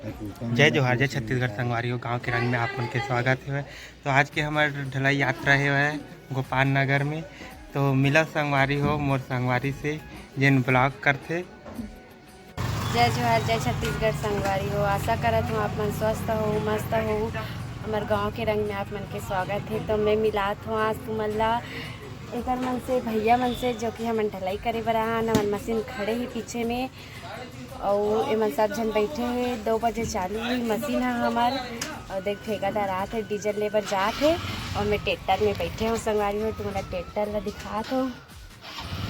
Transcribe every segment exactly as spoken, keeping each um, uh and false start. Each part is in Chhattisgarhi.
जय जोहार, जय छत्तीसगढ़ संगवारी हो, गांव के रंग में आप मन के स्वागत हे। तो आज के हमर ढलाई यात्रा हे वह गोपाल नगर में। तो मिला संगवारी हो मोर संगवारी से, जेन ब्लॉग करथे। जय जोहार, जय छत्तीसगढ़ संगवारी हो। आशा करत हूँ आप मन स्वस्थ हो, मस्त हो। हमर गांव के रंग में आप मन के स्वागत हे। तो मैं मिलात हूँ आज तुमन ला एकर मन से, भैया मन से, जो कि हमन ढलाई करे बर आन। हमर मशीन खड़े ही पीछे में, अउ एमन सब झन बैठे हे। दो बजे चालू हुई मशीन ह हमर, अउ देख ठेकेदार आत हे, डीजल ले बर जात हे, अउ मैं ट्रैक्टर में बैठे हूँ संगवारी हो। तुमन ला ट्रैक्टर ला दिखात हूँ।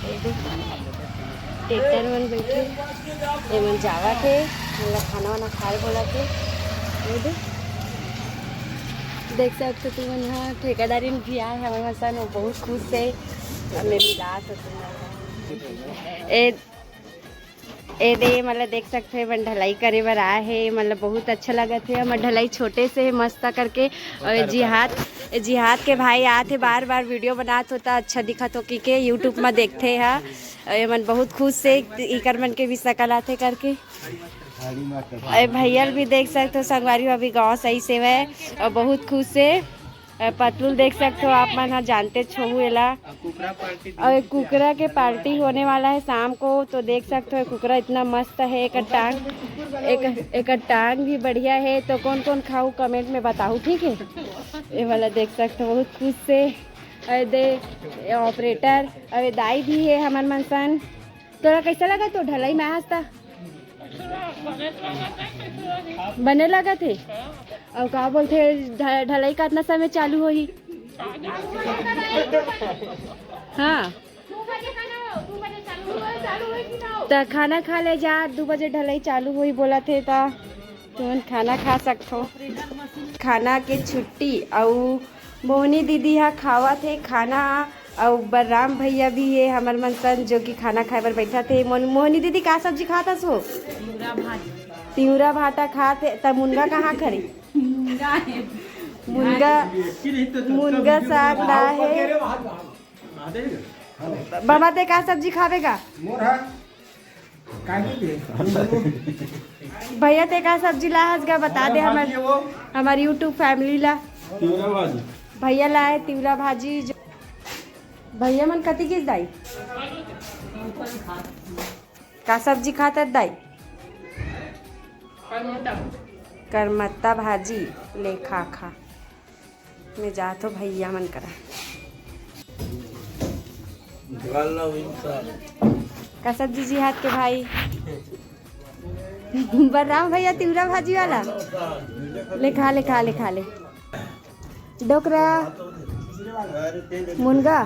ये देख, ट्रैक्टर मन बैठे, एमन जावत हे, मतलब खाना वाना खाए बोला के। ये देख, देख सकते हो तुमन ह, ठेकेदारिन भी आए हमारे साथ, वो बहुत खुश हे। अब मैं मिला तो तुमन ला। ए, ए दे, मतलब देख सकते हो, एमन ढलाई करे बर आए हे, मतलब बहुत अच्छा लगत हे। हमर ढलाई छोटे से हे, मस्त करके। और जिहाद, जिहाद के भाई आत हे, बार बार वीडियो बनात होता, अच्छा दिखत हो कि के YouTube में देखते हैं। और एमन बहुत खुश से इकर मन के भी शकल आथे करके। अरे भैया भी देख सकते हो संगवारी हो, अभी गाँव सही से है और बहुत खुश से। अ, पतलूल देख सकते हो आप मन ह, जानते छोहू एला। और एक कुकरा के पार्टी होने वाला है शाम को, तो देख सकते हो कुकरा इतना मस्त है, एक टांग, एक, एक टांग भी बढ़िया है। तो कौन कौन खाऊ कमेंट में बताओ, ठीक है। ये वाला देख सकते हो बहुत खुश से। अरे दे, ये ऑपरेटर, अरे दाई भी है हमर मन सन। तोरा कैसा लगा तो ढलाई में आज तक? बने लगत हे। अउ का बोलथे, ढ-, ढलाई कतना समय चालू होही? हाँ। त खाना खा ले जा, दू बजे ढलाई चालू होही बोलत हे, त तुमन खाना खा सकथो। खाना के छुट्टी अउ मोहनी दीदी ह खावत हे खाना, अउ बलराम भैया भी हे हमर मन सन, जो कि खाना खाए बर बैठत हे। मोहन-, मोहनी दीदी का सब्जी खात हस वो? तिवरा भाटा खात हे। त मुनगा कहाँ खड़े? मुनगा हे। मुनगा, मुनगा साग ला हे। बाबा ते का सब्जी खावे का? भैया ते का सब्जी ला हस गा, बता दे हमर, हमर YouTube family ला। तिवरा भाजी। भैया ला है तिवरा भाजी। जो भैया मन कति किस दाई? का सब्जी खात हस दाई? करमत्ता भाजी ले खा खा। मैं जात हो भैया मन करा। का सब्जी जी हाथ के भाई? बलराम भैया तिवरा भाजी वाला। ले खा, ले खा, ले खा ले। डोकरा। मुनगा।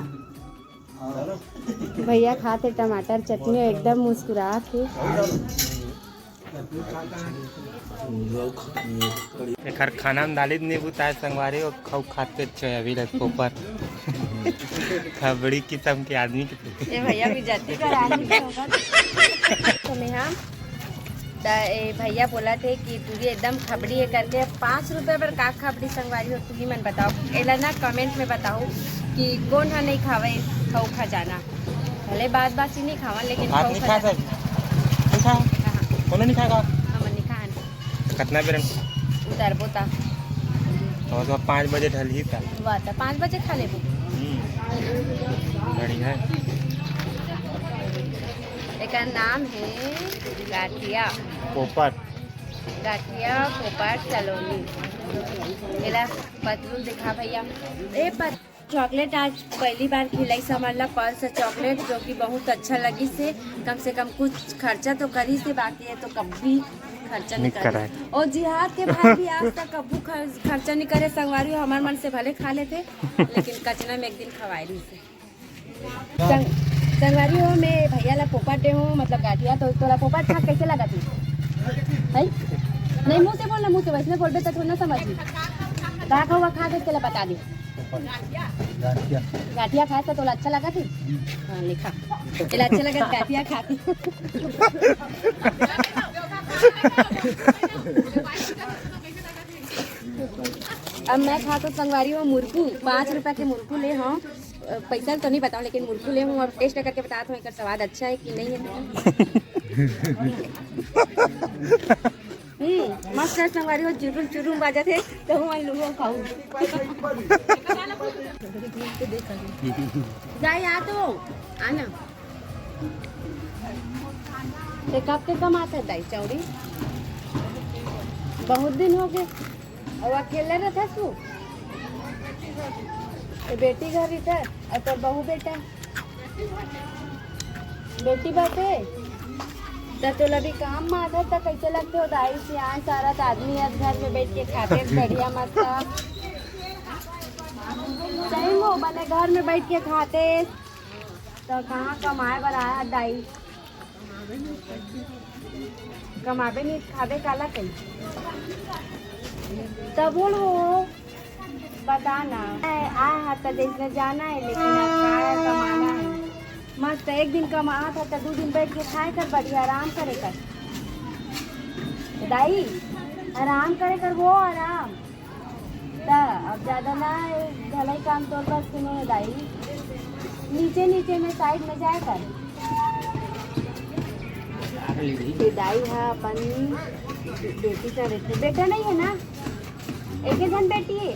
भैया खाते टमाटर चटनी, एकदम मुस्कुरात हे। एखर खाना में दाली नींबू ताय संगवारी, और खाऊ खाते अभी पोपट। खबड़ी किस्म के आदमी के। ये भैया भी जाति का रानी होगा। तो नेहा, त ए भैया बोलत हे कि तू भी एकदम खबड़ी है करके। पाँच रुपया बर का खबड़ी संगवारी हो, तुही मन बताओ। एला ना कमेंट में बताओ कि कोन ह नहीं खावे खाऊ खजाना। भले बात बासी नहीं खावन, लेकिन भात खाऊ नहीं खा खजाना। सक-, नहीं खा? कहाँ? कोनो नहीं खाएगा? हम नहीं खान। कितना बेर? उतरबो ता। और तो पाँच बजे ढलही ता। वाह, त पाँच बजे खा लेबो। हम्म। बढ़िया है। एकर नाम है गाठिया। पोपट। गाठिया पोपट सलोनी। एला पतलून दिखा भैया। ए पत-, चॉकलेट आज पहली बार खिलाई समझ ला, पर्स चॉकलेट, जो कि बहुत अच्छा लगी से। कम से कम कुछ खर्चा तो करी से, बाकी ये तो कभी खर्चा नहीं नहीं करे। करे। और जिहाद के भाई भी आज तक कभू खर-, खर्चा नहीं करे। संगवारी हो, हमार मन से भले खा लेते, लेकिन कचना में एक दिन खवाए रही से। संग-, संगवारी हो, मैं भैया ला पोपट दे हूँ, मतलब गाठिया। तो तोला पोपट खा कैसे लगा तू? है? नहीं, मुंह से बोलना, मुंह से। वैसने बोलबे तो थोड़ा ना समझ में। का खाऊ खा के तेला बता दे। गाठिया। गाठिया खाए तो तोला अच्छा लगा थी? हाँ, लिखा। तेला अच्छा लगा, गाठिया खाती। अब मैं खा तो संगवारी हो मुरकू, पाँच रुपया के मुरकू ले हूँ। अ, पैसा तो नहीं बताऊँ, लेकिन मुरकू ले हूँ। अब टेस्ट करके बताता हूँ, एकर स्वाद अच्छा है कि नहीं है। हम्म, मस्त है संगवारी हो, चुरुम चुरुम बाजत हे, तो हम लूहो खाऊ। जा या तो आना। ते कब के कमात है दाई चौड़ी? बहुत दिन हो गए। और अकेले रहता तू? ये बेटी घर इधर और तोर बहू बेटा बेटी बाटे, त तोला भी काम में आदत त कैसे लगते हो दाई? सियान सारा त आदमी अब घर में बैठ के खाते बढ़िया मस्त। सही हो, बने घर में बैठ के खाते, त कहाँ कमाए बर आया दाई? कमाबे नहीं, खाबे काला कही? तब बोल वो, बता ना। आ, आ, त जैसे जाना है, लेकिन अब का है, कमाना है। मस्त एक दिन कमा था, त दो दिन बैठ के खाए कर, बढ़िया आराम करे कर। दाई, आराम करे कर, वो आराम। त अब ज्यादा ना, ढलाई काम तोर पास सुनो है दाई, नीचे नीचे में साइड में जाए कर। ये दाई है अपन बेटी का, बेटा नहीं है ना? एक ही जन बेटी है।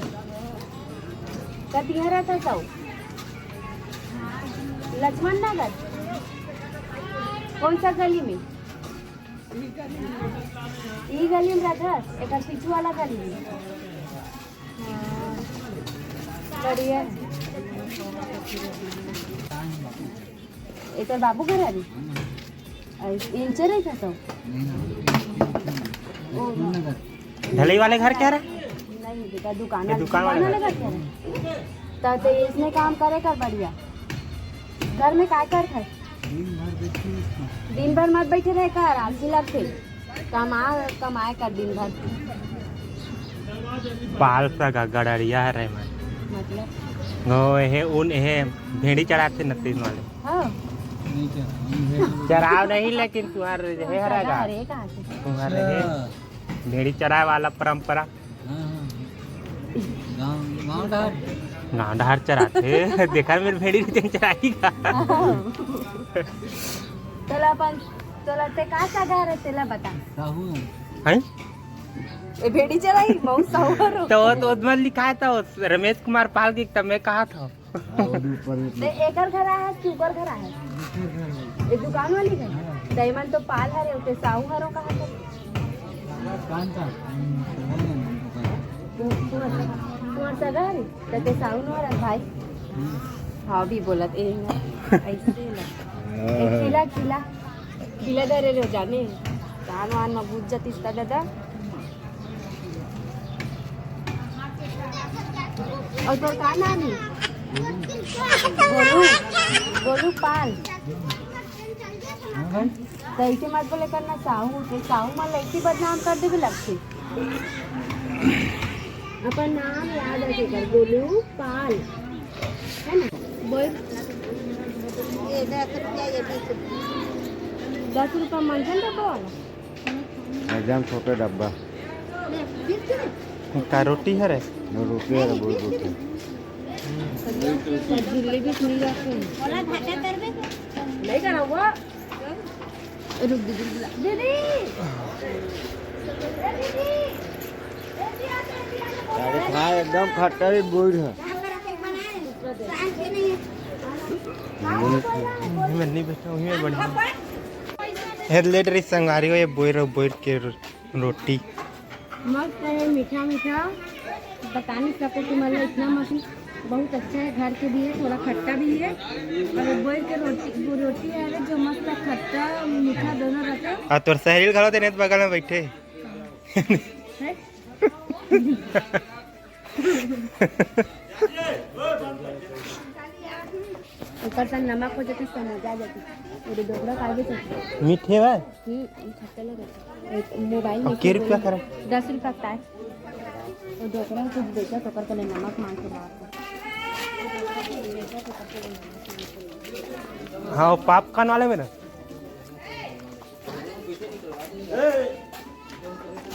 कतिया रहता सब? लक्ष्मण नगर। कौन सा गली में? ई गली में रहता, एक पीछू वाला गली में। हाँ, बढ़िया है। एकर बाबू घर है? इंचर है क्या तो? ढलई वाले घर कह रहे? नहीं बेटा, दुकान ये वाले, दुकान वाले दुकान वाले घर। घर कह रहे। तो, तो इसने काम करे कर बढ़िया। घर में काय कर है? दिन भर मत बैठे रहे कर, आलसी लगते। कमा, कमाए कर दिन भर। पाल सा ग-, गड़रिया है रे मन। मतलब? वो हे उन हे भेड़ी चराथे नतीन वाले। हाँ। चराव नहीं, लेकिन तुहार हे हरा गा। अरे, कहाँ से? तुहार हे भेड़ी चराए वाला परंपरा। हाँ, हाँ। गाँव, गाँव डहर। गाँव डहर चराथे। देखा मेरे भेड़ी भी तें चराई का। तोला अपन, तोला ते का सगा रे, तेला बता। साहू है। हैं? ए भेड़ी चराई, बहुत साहू हरो। तो वो तो उसमें लिखा है, तो रमेश कुमार पाल की, तब मैं कहा था। हाँ, वो भी ऊपर में ते एकर घर आए है कि ओकर घर आए है? ये दुकान वाली घर? हाँ। त एमन तो पाल हरे, ओते साहू हरो कहा था। दुकान का? हम्म, दुकान का। तु-, तुहर, तुहर सगा हरे? त ते साहू नो हरस भाई? हम्म। हाँ, भी बोलत ए ना। ऐसे ना। ए, खिला, खिला। खिला धरे रहो जाने। कान वान में घुस जातिस त दादा। और तोर का नाम है? गोलू, गोलू पाल। तो ऐसे मत बोले करना, साहू के, साहू मन ला ऐसे बदनाम कर देवे लगथे। अपन नाम याद रखे कर, गोलू पाल, है ना? बोल। ये दस रुपया, ये बीस रुपया। दस रुपया मंथन डब्बा वाला। एकदम छोटे डब्बा। का रोटी हरे? वो रोटी हरे, गोल गोल के। जिलेबी सुनी जाती है। नहीं करा हुआ। रुक दीदी, बुला। दीदी। अरे भाई, एकदम खट्टा ही बोर है। मैं नहीं बैठा हूँ, मैं बढ़िया। हेड लेट रही संगवारी हो, ये बोर, बोर के रोटी। मस्त है, मीठा मीठा, बता नहीं सको तुम लोग, इतना मस्त, बहुत अच्छा है। घर के भी है, थोड़ा खट्टा भी है। और बोर के रोटी, वो रोटी है जो मस्त खट्टा मीठा दोनों रहता है। और तोर सहेली घलो तेने बगल में बैठे। है? ऊपर से नमक हो जाती, समझ आ जाती। मेरे डोकरा काट देते। मीठे बा? हम्म, खट्टा लगा। एक मोबाइल और में के रुपया करे? दस रुपया का है। वो डोकरा कुछ बेचा तो कर, नमक मांग के बाहर। हाँ, वो पॉपकॉर्न वाले में ना। ए,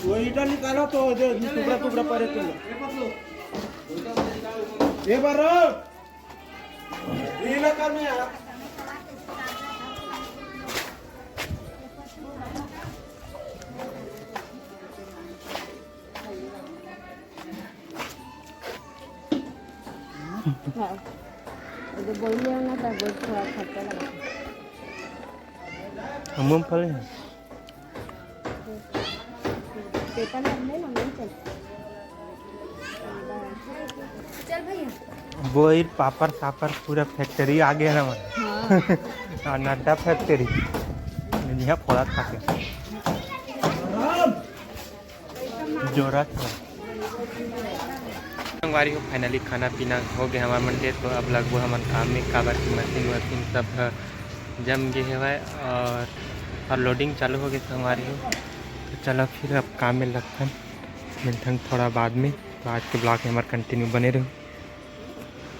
वो ईटा निकालो तो, जो टुकड़ा टुकड़ा पड़े तो। ये बार रो। ये ना कर में यार। हाँ। जो बोल रहे हो ना, तो बोल थोड़ा खर्चा लगा। मूंगफली है। पेपर ले ना, नहीं चल। चल भैया। बोइर पापड़ सापड़ पूरा फैक्ट्री आ गया ना मन। हाँ। और नड्डा फैक्ट्री। यहाँ फोड़ा खा के। जोरा था। संगवारी हो, finally खाना पीना हो गया हमार मन के, तो अब लगबो हमन काम में, काबर की मशीन वशीन सब ह जम गे हवय और, और loading चालू हो गए संगवारी हो। तो चलो फिर अब काम में लगथन, मिलथन थोड़ा बाद में। तो आज के vlog में हमार continue बने रहो।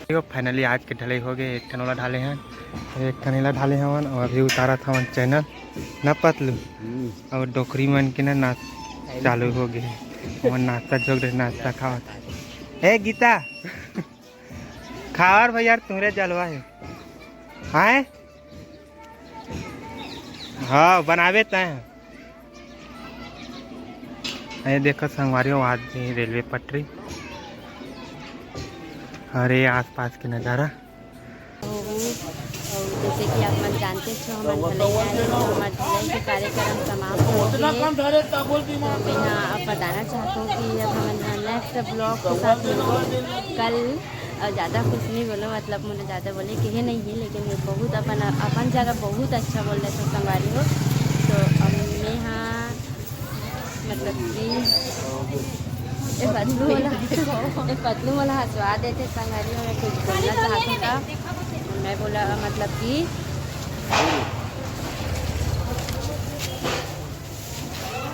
देखो, finally आज के ढलई हो गए, एक ठन ओला ढाले हैं, एक ठन एला ढाले हवन, और अभी उतारत हवन चैनल ना पतलू। हम्म। और डोकरी मन के ना नाच चालू हो गए, ओमन नाश्ता जोग रहे, नाश्ता खावत। ए गीता, खावर भैया तुहरे जलवा है, हैं? हाँ, बनावे तैं। ये देखो संगवारी हो, आज भी रेलवे पटरी। अरे आसपास के नज़ारा। हो गई। और जैसे कि आप मन जानते हो, हमन ढलई आए हैं, तो हमर ढलई के कार्यक्रम समाप्त हो गए। तो मैं यहाँ अब बताना चाहता हूँ कि अब हमन next vlog के साथ मिलबो कल। और ज़्यादा कुछ नहीं बोलो, मतलब मुझे ज़्यादा बोले के नहीं है, लेकिन ये बहुत अपन, अपन जगह बहुत अच्छा बोल रहे थे संगवारी हो। तो अब मैं हाँ मतलब कि ए पतलू वाला, ए पतलू वाला हंसवा देते संगवारी हो, मैं कुछ बोलना चाहती था। मैं बोला मतलब कि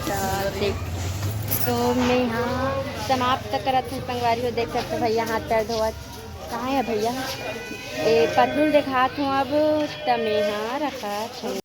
तो देख, तो मैं यहाँ समाप्त करत हूँ संगवारी हो। देख सकते भैया हाथ पैर धोवत, कहाँ है भैया? ए पतलू दिखात हूँ अब, त मैं यहाँ रखत हूँ।